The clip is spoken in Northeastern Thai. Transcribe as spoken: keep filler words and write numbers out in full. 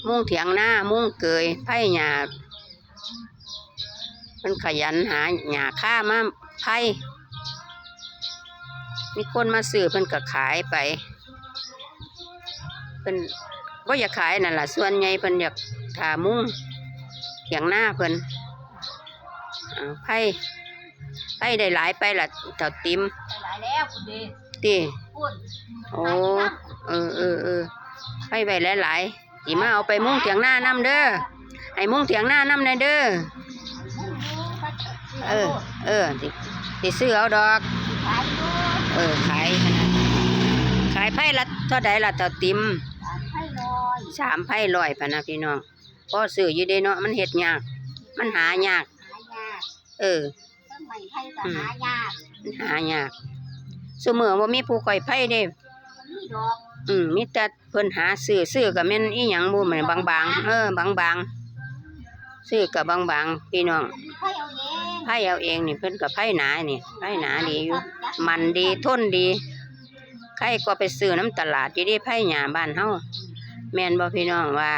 มุงเถียงนา มุงเกย ไผหญ้า เพิ่นขยันหาหญ้าคามาไผ มีคนมาซื้อเพิ่นก็ขายไป เพิ่นบ่อยากขายนั่นล่ะ ส่วนใหญ่เพิ่นอยากถ่ามุงเถียงนาเพิ่น อ่า ไผ ไผได้หลายไปล่ะ เฒ่าติ๋ม หลายแล้วคุณเด ติ คุณ โอ้ เออ เออ เออ ไผไว้หลายๆ สิมาเอาไปมุงเถียงนานำเด้อ ให้มุงเถียงนานำแหน่เด้อ เออ เออ สิ สิซื้อเอาดอก ขายอยู่ เออ ขายพะนะ ขายไผละเท่าใดล่ะเฒ่าติ๋ม สามไผร้อย สามไผร้อยพะนะพี่น้อง พอซื้ออยู่เด้เนาะ มันเฮ็ดยาก มันหายาก หายาก เออ ต้นไม้ไผก็ อืม หายาก มันหายาก ซุมื้อบ่มีผู้ค่อยไผเด้ บ่มีดอก อืม มีแต่เพิ่นหาซื้อ ซื้อก็แม่นอีหยังบ่แม่นบางๆ เออ บางๆ ซื้อก็บางๆ พี่น้อง ไผเอาเอง ไผเอาเองนี่ เพิ่นก็ไผหนานี่ ไผหนาดีอยู่ มันดี ทนดี ไผก็ไปซื้อนำตลาดอยู่เด้ ไผหญ้าบ้านเฮา แม่นบ่พี่น้องว่า